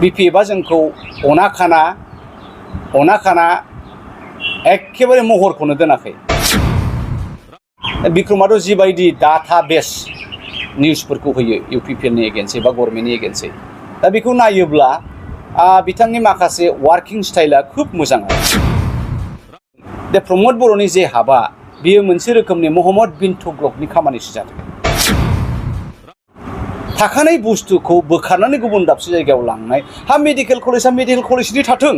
B.P.F जोंखौ अनाखाना एखेबारे महरखौनो दोनाखै। बिक्रमाथ' जिबायदि डाटा बेस निउसफोरखौ होयो UPPLनि एगेन्सै बा गभर्नमेन्टनि एगेन्सै, दा बेखौ नायोब्ला बिथांनि माखासे वार्किं स्टाइला खोब मोजां। दा प्रमद बर'नि जे हाबा बियो मोनसे रोखोमनि महम्मद बिन तुगलकनि खामानिसो जादों। थाखानाय बुस्थुखौ बोखारनानै गुबुन दाबसे जायगायाव लांनाय। मेडिकेल कलेजआ मेडिकेल कलेजनि थाथों।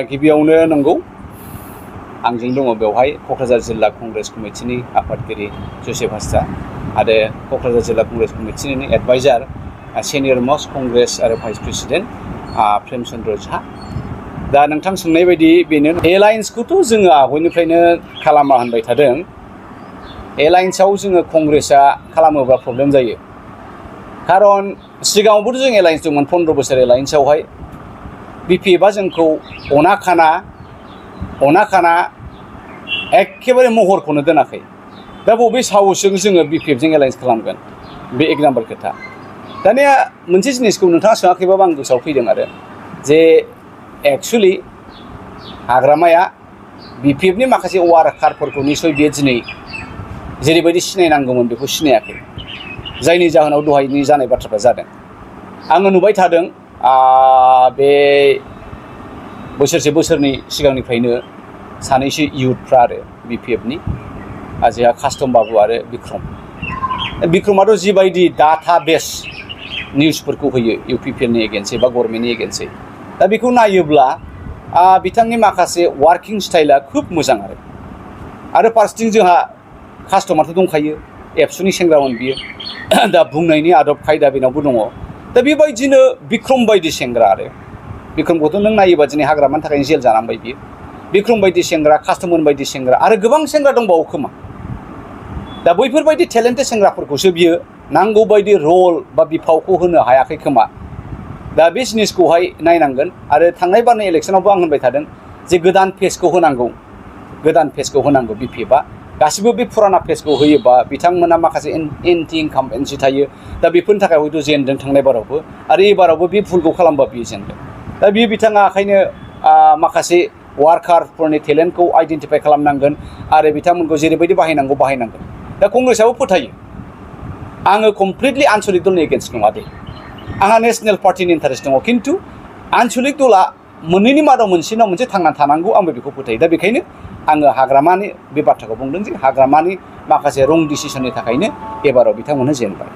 गिबियावनो नंगौ आंजों दङ बेवहाय क'क्राझार जिल्ला कंग्रेस कमिटिनि आफादगिरि जसेफ हांसदा आरो क'क्राझार जिल्ला कंग्रेस कमिटिनि एडभाइजार सिनियर मस्ट कंग्रेस आरो भाइस प्रेसिडेन्ट प्रेमचन्द्र झा। दा नोंथां सोंनाय बायदि बेनो एलायन्सखौथ' जोङो आवगायनिफ्रायनो खालामा होनबाय थादों। एलायन्सआव जोङो कंग्रेसआ खालामोबा प्रब्लेम जायो, खारन सिगाङावबोथ' जों एलायन्स दंमोन 15 बोसोर एलायन्सआवहाय। B.P.F जोंखौ अनाखाना एखेबारे महरखौनो दोनाखै। दा बबे साहसजों जोङो B.P.F जों एलायन्स खालामगोन, बे एक नाम्बार खोथा। दानिया मोनसे जिनिसखौ नोंथाङा सोङाखैबाबो आं गोसोआव फैदों आरो जे एक्सुवेलि हाग्रामाया B.P.F नि माखासे वार्कारफोरखौ निसय बेयो दिनै जेरैबायदि सिनायनांगौमोन बेखौ सिनायाखै, जायनि जाहोनाव दहायनि जानाय बाथ्राफ्रा जादों। आङो नुबाय थादों बे बोसोरनै सिगांनिफ्रायनो सानैसो इयुथफ्रा आरो B.P.F नि जोंहा कास्टम बाबु आरो बिक्रमाथ' जिबायदि डाटा बेस निउसफोरखौ होयो UPPLनि एगेन्सै बा गभर्नमेन्टनि एगेन्सै, दा बेखौ नायोब्ला बिथांनि माखासे वार्किं स्टाइला खोब मोजां आरो फारसेथिं जोंहा कास्टमारथ' दंखायो, एबसुनि सेंग्रामोन बियो। दा बुंनायनि आदब खायदा बेनावबो दङ। दा बेबायदिनो बिक्रम बायदि सेंग्रा आरो बिक्रमखौथ' नों नायोबा दिनै हाग्रामानि थाखायनो जेल जानांबाय बियो। बिक्रम बायदि सेंग्रा, कास्टमर बायदि सेंग्रा आरो गोबां सेंग्रा दंबावो खोमा। दा बैफोरबायदि टेलेन्टेड सेंग्राफोरखौसो बियो नांगौ बायदि रल बा बिफावखौ होनो हायाखै खोमा। दा बे जिनिसखौहाय नायनांगोन। आरो थांनाय बारनाय इलेक्सनावबो आं होनबाय थादों जे गोदान फेसखौ होनांगौ B.P.F गासिबो बे फुराना फेसखौ होयोबा बिथांमोना माखासे एन्टि इनकामपेन्सि थायो। दा बेफोरनि थाखाय हयथ' जेनदों थांनाय बारावबो, आरो एबारावबो बे भुलखौ खालामबा बियो जेनदों। दा बियो बिथाङा ओंखायनो माखासे वार्कारफोरनि टेलेन्टखौ आइडेन्टिफाइ खालामनांगोन आरो बिथांमोनखौ जेरैबायदि बाहायनांगौ। दा कंग्रेसआबो फोथायो आङो कमप्लिटलि आनसलिक दलनि एगेन्स्ट नङा दे, आंहा नेसनेल पार्टिनि इन्टारेस्ट दङ, खिन्थु आनसलिक दला मोननैनि मादाव मोनसेनाव मोनसे थांनानै थानांगौ, आंबो बेखौ फोथायो। दा बेखायनो आङो हाग्रामानि बे बाथ्राखौ बुंदों जे हाग्रामानि माखासे रं डिसिसननि थाखायनो एबाराव बिथांमोनहा जेनबाय।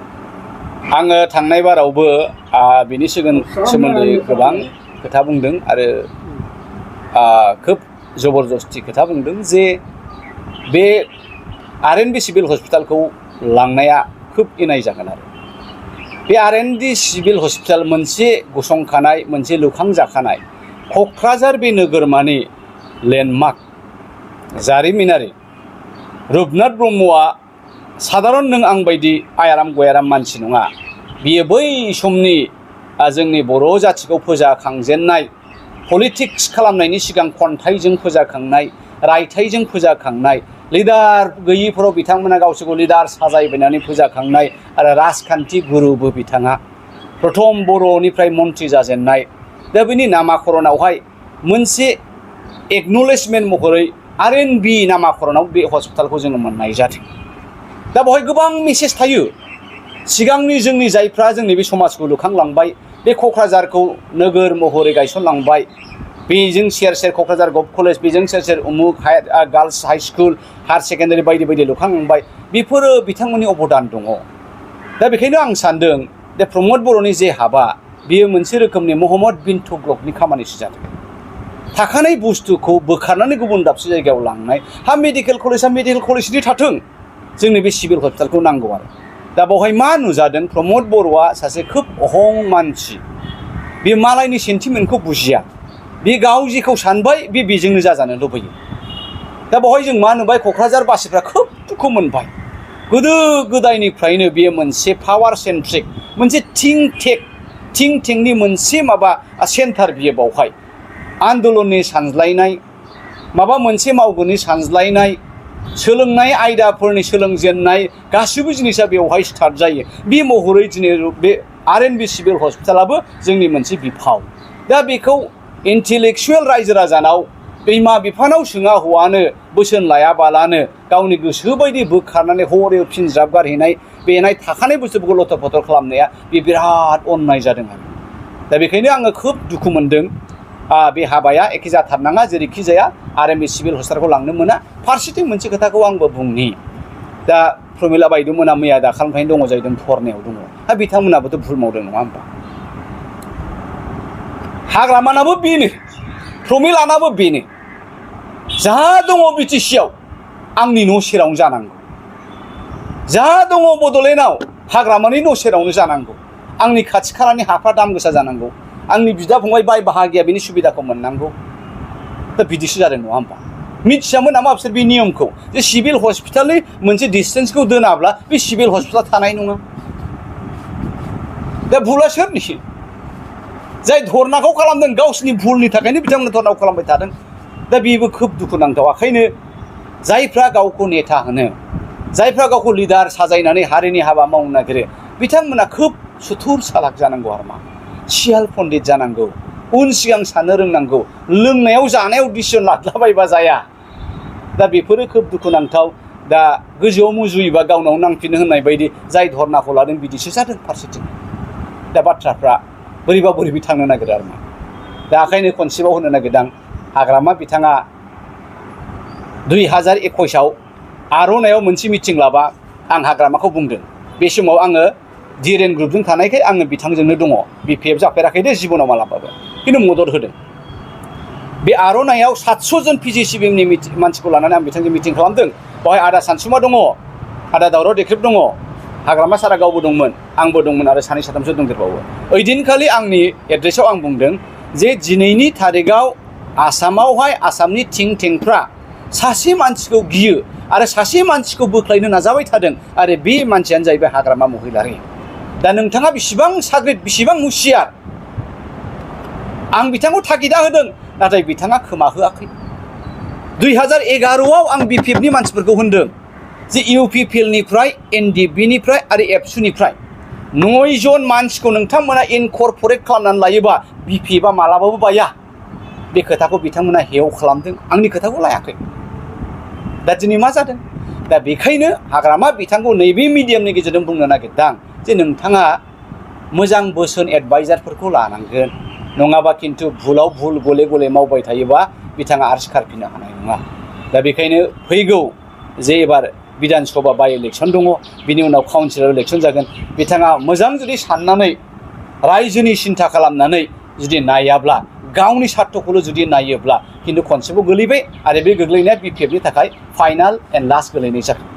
आङो थांनाय बारावबो बिनि सोमोन्दै गोबां खोथा बुंदों आरो खोब जबरदस्ति खोथा बुंदों जे बे R&D सिभिल हस्पिटालखौ लांनाया खोब इनाय जागोन। आरो बे R&D सिभिल हस्पिटाल मोनसे गसंखानाय, मोनसे लुखांजाखानाय क'क्राझार बे नोगोरमानि लेन्डमार्क जारिमिनारि। रुपनाथ ब्रह्मआ साधारन नों आं बायदि आयाराम गयाराम मानसि नङा। बियो बै समनि जोंनि बर' जाथिखौ फोजाखांजेननाय, पलिटिक्स खालामनायनि सिगां खन्थाइजों फोजाखांनाय, रायथाइजों फोजाखांनाय, लिडार गैयिफोराव बिथांमोना गावसोरखौ लिडार साजायबायनानै फोजाखांनाय आरो राजखान्थि गुरुबो बिथाङा। प्रथम बर'निफ्राय मन्थ्रि जाजेननाय। दा बेनि नामाकरनावहाय मोनसे एक्न'लेजमेन्ट महरै R&B नामाकरनाव बे हस्पिटालखौ जोङो मोननाय जादों। दा बेवहाय गोबां मेसेज थायो। सिगांनि जोंनि जायफ्रा जोंनि बे समाजखौ लुखांलांबाय, बे क'क्राझारखौ नोगोर महरै गायसनलांबाय, बेजों सेर सेर क'क्राझार गभ कलेज, बेजों सेर सेर उमुक girls high school, higher secondary बायदि बायदि लुखांलांबाय, बेफोरो बिथांमोननि अबदान दङ। दा बेखायनो आं सानदों जे प्रमद बर'नि जे हाबा बियो मोनसे रोखोमनि महम्मद बिन तुगलकनि खामानिसो जादों। थाखानाय बुस्थुखौ बोखारनानै गुबुन दाबसे जायगायाव लांनाय। मेडिकेल कलेजआ मेडिकेल कलेजनि थाथों, जोंनि बे सिभिल हस्पिटालखौ नांगौ। आरो दा बेवहाय मा नुजादों, प्रमद बर'आ सासे खोब अहं मानसि। बे मालायनि सेन्टिमेन्टखौ बुजिया, बे गाव जेखौ सानबाय बेजोंनो जाजानो लुबैयो। दा बेवहाय जों मा नुबाय, क'क्राझारबासिफ्रा खोब दुखु मोनबाय। गोदो गोदायनिफ्रायनो बेयो मोनसे पावार सेन्ट्रिक, मोनसे थिंक टेंकनि मोनसे माबा सेन्टार बियो। बावहाय आन्दलननि सानज्लायनाय, माबा मोनसे मावगोननि सानज्लायनाय, सोलोंनाय आयदाफोरनि सोलोंजेननाय गासिबो जिनिसा बेवहाय स्टार्ट जायो। बे महरै दिनै बे R&B सिभिल हस्पिटालाबो जोंनि मोनसे बिफाव दा बेखौ इन्टेलेक्सुवेल रायजो राजानाव बिमा बिफानाव सोङा हौवानो बोसोन लायाबालानो गावनि गोसो बायदि बोखारनानै हरे फिनज्राब गारहैनाय बेनाय थाखानाय बुस्थुफोरखौ लथर फथर खालामनाया बे बिराद अननाय जादों आरो दा बेखायनो आङो खोब दुखु मोनदों बे हाबाया एखे जाथारनाङा जेरैखि जाया R&B सिभिल हस्पिटालखौ लांनो मोना फारसेथिं मोनसे खोथाखौ आंबो बुंनि दा प्रमिला बायद'मोना मैया दाखालिनिफ्रायनो दङ जाहैदों धरनायाव दङ दा बिथांमोनाबोथ' भुल मावदों नङा होमबा हाग्रामानाबो बेनो प्रमिलानाबो बेनो जा दङ बिटिसिआव आंनि न' सेरावनो जानांगौ जा दङ बड'लेण्डआव हाग्रामानि न' सेरावनो जानांगौ आंनि खाथि खालानि हाफ्रा दाम गोसा जानांगौ आंनि बिदा फंबाय बाय बाहागिया बेनि सुबिदाखौ मोननांगौ दा बिदिसो जादों नङा होमबा मिथियामोन नामा बिसोर बे नियमखौ जे सिभिल हस्पिटालनि मोनसे डिस्टेन्सखौ दोनाब्ला बे सिभिल हस्पिटाल थानाय नङा दा भुला सोरनि जाय धरनाखौ खालामदों गावसिनि भुलनि थाखायनो बिथांमोना धरनाखौ खालामबाय थादों दा बेबो खोब दुखुनांथाव ओंखायनो जायफ्रा गावखौ नेता होनो जायफ्रा गावखौ लिडार साजायनानै हारिनि हाबा मावनो नागिरो बिथांमोना खोब सुथुर सालाक जानांगौ आरो मा सियाल पण्डित जानांगौ उन सिगां साननो रोंनांगौ लोंनायाव जानायाव डिसिसन लाद्लाबायबा जाया दा बेफोरो खोब दुखुनांथाव दा गोजौआव मुजुयोबा गावनाव नांफिनो होननाय बायदि जाय धरनाखौ लादों बिदिसो जादों फारसेथिं दा बाथ्राफ्रा बोरैबा बोरैबि थांनो नागिरो आरो मा दा ओंखायनो खनसेबाव होनो नागिरदों हाग्रामा बिथाङा 2021आव आर'नायाव मोनसे मिटिं लाबा आं हाग्रामाखौ बुंदों बे समाव आङो डिरेन ग्रुपजों थानायखाय आङो बिथांजोंनो दङ B.P.F जाफेराखै दे जिबनाव मालाबाबो खिन्थु मदद होदों बे आर'नायाव 700 जन PGCBनि मानसिखौ लानानै आं बिथांजों मिटिं खालामदों बेवहाय आदा सानसुमा दङ आदा दावराव देख्रेब दङ हाग्रामा सारा गावबो दंमोन आंबो दंमोन आरो सानै साथामसो दंदेरबावो ओइदिनखालि आंनि एड्रेसाव आं बुंदों जे दिनैनि थारिखआव आसामावहाय आसामनि थिं टेंफ्रा सासे मानसिखौ गियो आरो सासे मानसिखौ बोख्लायनो नाजाबाय थादों आरो बे मानसियानो जाहैबाय हाग्रामा महिलारि दा नोंथाङा बेसेबां साग्रिद बेसेबां हुसियार आं बिथांखौ थागिदा होदों नाथाय बिथाङा खोमा होआखै 2011आव आं B.P.F नि मानसिफोरखौ होनदों जे UPPLनिफ्राय NDBनिफ्राय आरो एबसुनिफ्राय 9 जन मानसिखौ नोंथांमोना इनकर्परेट खालामनानै लायोबा B.P.F मालाबाबो बाया बे खोथाखौ बिथांमोना हेव खालामदों आंनि खोथाखौ लायाखै दा दिनै मा जादों दा बेखायनो हाग्रामा बिथांखौ नैबे मिडियामनि गेजेरजों बुंनो नागिरदों जे नोंथाङा मोजां बोसोन एडभाइजारफोरखौ लानांगोन नङाबा खिन्थु भुलाव भुल गले गले मावबाय थायोबा बिथाङा आरो सिखारफिननो हानाय नङा दा बेखायनो फैगौ जे एबार बिधान सभा बाय इलेक्सन दङ बिनि उनाव काउन्सिलर इलेक्सन जागोन बिथाङा मोजां जुदि साननानै रायजोनि सिन्था खालामनानै जुदि नायाब्ला गावनि स्वार्थखौल' जुदि नायोब्ला खिन्थु खनसेबो गोलैबाय आरो बे गोग्लैनाया B.P.F नि थाखाय फाइनाल एन्ड लास्ट गोलैनाय जागोन